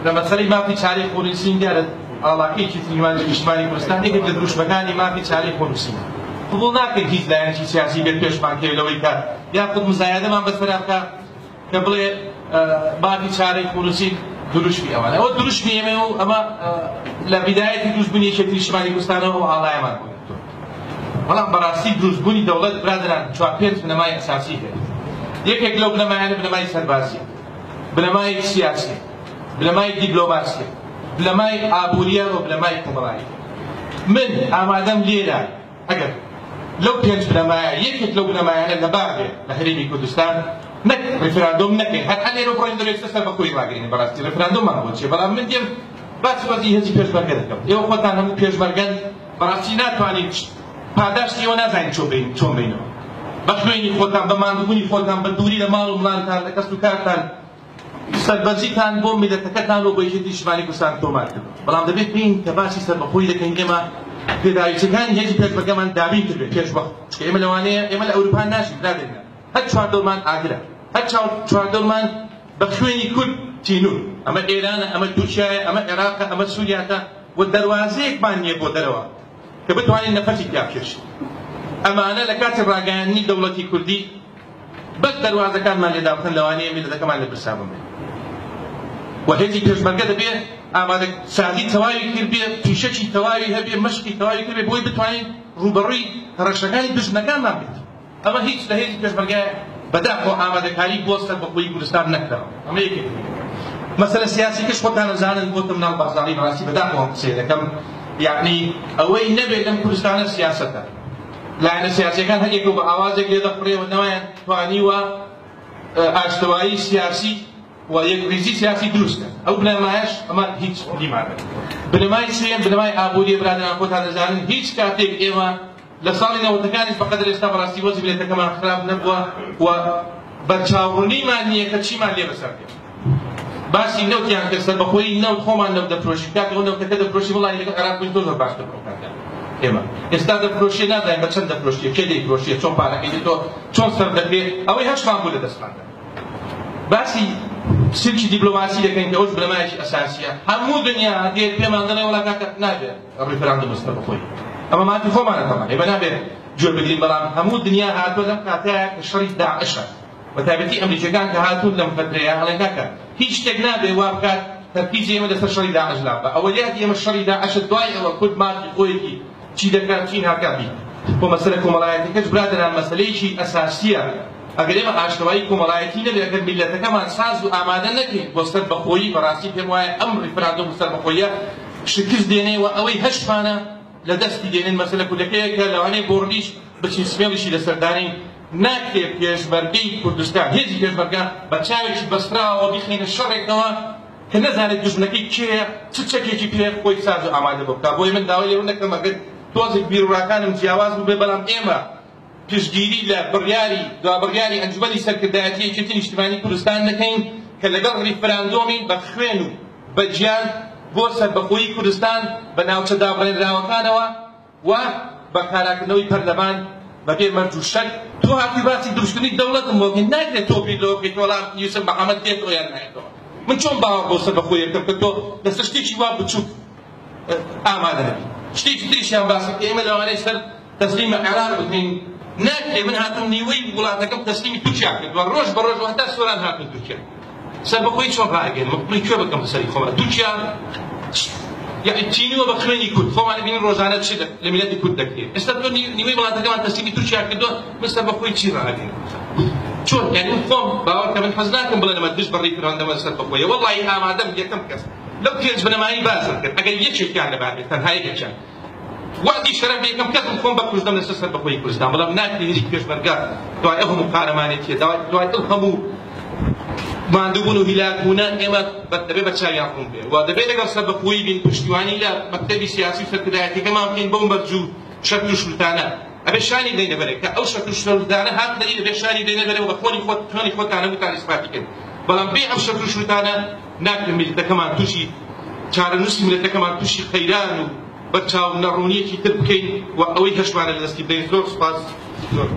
لە مەسەلەی مافی چارەی خۆنووسین دیارە ئاڵاکەی یەکێتی نیشتمانی کوردستان یەکێک لە دروشمەکانی مافی چارەی خۆنووسینە. قبوڵ ناکەین هیچ لایەنێکی سیاسی بێت پێشمان کەوێت لەوەی کە یاخود مزایەدەمان بەسەرا بکا کە بڵێ مافی چارەی خۆنووسین دروشمی ئەوانە. ئەوە دروشمی ئێمەیە و ئەمە لە بیدایەتی دروستبوونی یەکێتی نیشتمانی کوردستانەوە ئەو ئاڵایەمان بۆ گرتووە. بەڵام بەڕاستی دروستبوونی دەوڵەت برادەران چوار پێنج بنەمای ئەساسی هەیە. یەکێک لەو بنەمایانە بنەمای سەربازیە، بنەمای سیاسیە، بنەمای دیبلۆماسیە، بنەمای ئابووریە و بنەمای کۆمەڵایەتیە. من ئامادەم لێرە ئەگەر لەو پێنج بنەمایە یەکێک لەو بنەمایانە لەبار بێ لە هەرێمی کوردستان نەک ڕیفراندۆم نەکەین، هەر ئەلێرە بڕۆین دەرێ سەر بەخۆی ڕاگرین. بەڕاستی ڕیفراندۆممان بۆ چیە؟ بەڵام من دێم باسی وەزی هێزی پێشمەرگە دەکەم. ئێوە خۆتان هەموو پێشمەرگەن، بەڕاستی ناتوانین پاداشتی ئێوە نازانین چۆن بینەوە. بە خوێنی خۆتان، بە ماندووبوونی خۆتان، بە دووری لە ماڵ و مڵانتان، لە کەس و کارتان، سەربەرزیتان بۆ میللەتەکەتان و بۆ یەکێتی نیشتمانی کوردستان تۆمار کردووە. بەڵام دەبێت بین کە باسی سەربەخۆیی دەکەین ئێمە پێداویستیەکانی هێزی پێشمەرگەمان دابین کردبێت پێش وەخت، چونکە ئێمە لەوانەیە ئێمە لە ئەوروپا ناژین برادەرینە، هەر چواردەورمان ئاگرە، هەر چواردەورمان بە خوێنی کورد تینوون. ئەمە ئێرانە، ئەمە تورکیایە، ئەمە عێراقە، ئەمە سووریاتە و دەروازەیەکمان نییە بۆ دەرەوە کە بتوانین نەفەسی تیا بکێشین. ئەمانە لە کاتی ڕاگەیاندنی دەوڵەتی کوردی بەس دەروازەکانمان لێ دابخەن، لەوانەیە میللەتەکەمان لە برسا بمرێت. و هێزی پێشمەرگە دەبێ ئامادە سازی تەواوی کردبێ، فیشەکی تەواوی هەبێ، مەشقی تەواوی کردبێ بۆی بتوانین ڕووبەڕووی هەڕەشەکانی دوژمنەکانمان بێت. ئەمە هیچ لە هێزی پێشمەرگە بەداخەوە ئامادەکاری بۆ سەربەخۆیی کوردستان نەکراوە. ئەمە یەکێک مەسەلە سیاسیکەش خۆتان ئەزانن بۆتە مناڵ بازاڕی. بەڕاستی بەداخەوە ئەم قسەیە دەکەم، یەعنی ئەوەی نەبێت لەم کوردستانە سیاسەتە. لایەنە سیاسیەکان هەر یەکەو بە ئاوازێک لێ دەخوڕێ و نەوایان توانیوە ئاشتەوایی سیاسی و یەکڕیزی سیاسی دروست کەن. ئەو بنەمایەش ئەمە هیچ نیمانە. بنەمای سێیەم بنەمای ئابووریە. برادەران خۆتان دەزانن هیچ کاتێک ئێمە لە ساڵی نەوەتەکانیش بەقەدر ئێستا بەڕاستی وەزی میللەتەکەمان خراپ نەبووە و بەرچاوڕوونیمان نییە کە چیمان لێ بەسەر دێت. باسی نەوتیان کرد، سەربەخۆیی نەوت خۆمان نەوت دەفرۆشین، کاکە ئەو نەوتەکە دەفرۆشی وەڵاهی لەگەڵ عێراق بووین زۆر زۆر باشتر بوو کاکە. ئێمە ئێستا دەفرۆشێ نازانین بە چەند دەفرۆشێ، کێ دەیفرۆشێ، چۆن پارەکەی دێتەوە، چۆن سەرف دەکرێ، ئەوەی هەشمان بوو لە دەستماندا. باسی سلکی دیبلۆماسی دەکەین کە ئەوش بنەمایەکی ئەساسیە. هەموو دنیا دێت پێمان دەڵێ وەڵا کاکە نابێت ڕیفراندۆم سەربەخۆیی، ئەمە مافی خۆمانە تەمان ئێمە نابێت گوێ بگرین. بەڵام هەموو دنیا هاتووە لەم کاتەیە کە شەڕی داعشە، بە تایبەتی ئەمریکیەکان کە هاتوون لەم فترەیە ئەڵێن کاکە هیچ شتێک نابێ وا بکات تەرکیزی ئێمە لەسەر شەڕی داعش لاببا. ئەوەلیاتی ئێمە شەڕی داعشە، دوای ئەوە کورد مافی خۆیەتی چی دەکات چی ناکات بیت. بۆ مەسەلە کۆمەڵایەتیەکەش برادەران مەسەلەیەکی ئەساسیە. ئەگەر ئێمە ئاشتەوایی کۆمەڵایەتی نەبێ، ئەگەر میللەتەکەمان ساز و ئامادە نەکەین بۆ سەربەخۆیی، بەڕاستی پێم وایە ئەم ڕیفراندۆم و سەربەخۆییە شکست دێنێ و ئەوەی هەشمانە لە دەستی دێنن. مەسەلە کوردەکەیە کە لەوانەیە بۆڕدیش بچین سمێڵیشی لەسەر دانێین. ناکرێ پێشمەرگەی کوردستان، هێزی پێشمەرگە بە چاوێکی بەستراوەوە بیخەینە شەڕێکەوە کە نەزانێت دوژمنەکەی کێیە، چ چەکێکی پێ خۆی ساز و ئامادە بۆ بکا. بۆیە من داوای لێبوردن دەکەم ئەگەر تۆزێک بیروڕاکانم جیاواز بووبێ، بەڵام ئێمە پشتگیری لە بڕیاری دوابڕیاری ئەنجومەنی سەرکردایەتی یەکێتی نیشتمانی کوردستان دەکەین کە لەگەڵ ڕیفراندۆمین بە خوێن و بە گیان بۆ سەربەخۆیی کوردستان بە ناوچە دابڕێنراوەکانەوە و بە کاراکردنەوەی پەرلەمان بەبێ مەرج و شەرت. تۆ هاتووی باسی دروستکردنی دەوڵەتم بۆ بکەی، ناکرێت تۆ بیر لەوە بکەیت وەڵا یوسف محەمەد دێتەوە یان نایەتەوە. من چۆن باوەڕ بەو سەربەخۆیە بکەم کە تۆ لەسەر شتێکی وا بچووک ئامادە نەبی؟ شتێکی تریشیان باس کرد کە ئێمە لەوانەیە سەر تەسلیمی عێراق بکەین. ناکرێ من هاتووم نیوەی وڵاتەکەم تەسلیمی تورکیا کردووە، ڕۆژ بە ڕۆژ و هەتا سۆران هاتوون تورکیا. سەربەخۆیی چۆن ڕائەگەیەنم؟ من قوڕی کوێ بکەم بەسەری خۆما؟ تورکیا یەعنی تینووە بە خوێنی کورد. خۆمان ئەبینین ڕۆژانە چ لە میللەتی کورد دەکرێ. ئێستا تۆ نیوەی وڵاتەکەمان تەسلیمی تورکیا کردووە، من سەربەخۆیی چی ڕائەگەیەنم؟ چۆن؟ یعنی من خۆم باوەڕ کە من حەز ناکەم بڵێن ئەمە دژ بە ڕیفراندەمە سەربەخۆیە. وەڵڵاهی ئامادەم یەکەم کەس لەو پێنج بنەمایەی باسم کرد ئەگەر یەکێکیان لەبار بێت، تەنها یەکێکیان، وەعدی شەرەف یەکەم کەسم خۆم بەکوژدەم لەسەر سەربەخۆیی کوردستان. بەڵام ناکرێ هێزی پێشمەرگە دوای ئەو هەموو قارەمانێتیە، دوای ئەو هەموو ماندووبوون و هیلاکبوونە، ئێمە دەبێ بە چاویان ڕوون بێ و دەبێ لەگەڵ سەربەخۆیی بین، پشتیوانی لە مەکتەبی سیاسی و سەرکردایەتیەکەمان بکەین بەو مەرج و شەرت و شروتانە. ئەبێ شانی بدەینە بەرێ کە ئەو شەرت و شروتانە هاتنە دی، دەبێ شانی بدەینە بەرێ و بە خۆنی خۆت خوێنی خۆتان هەمووتان ئیسپاتی کەن. بەڵام بێ ئەم شەرت و شروتانە ناکرێ میللەتەکەمان تووشی چارەنووسی میللەتەکەمان تووشی قەیران و بەرچاو نەڕوونیەکی تر بکەین و ئەوەی هەشمانە لە دەستی بدەین. زۆر سوپاس. زۆر.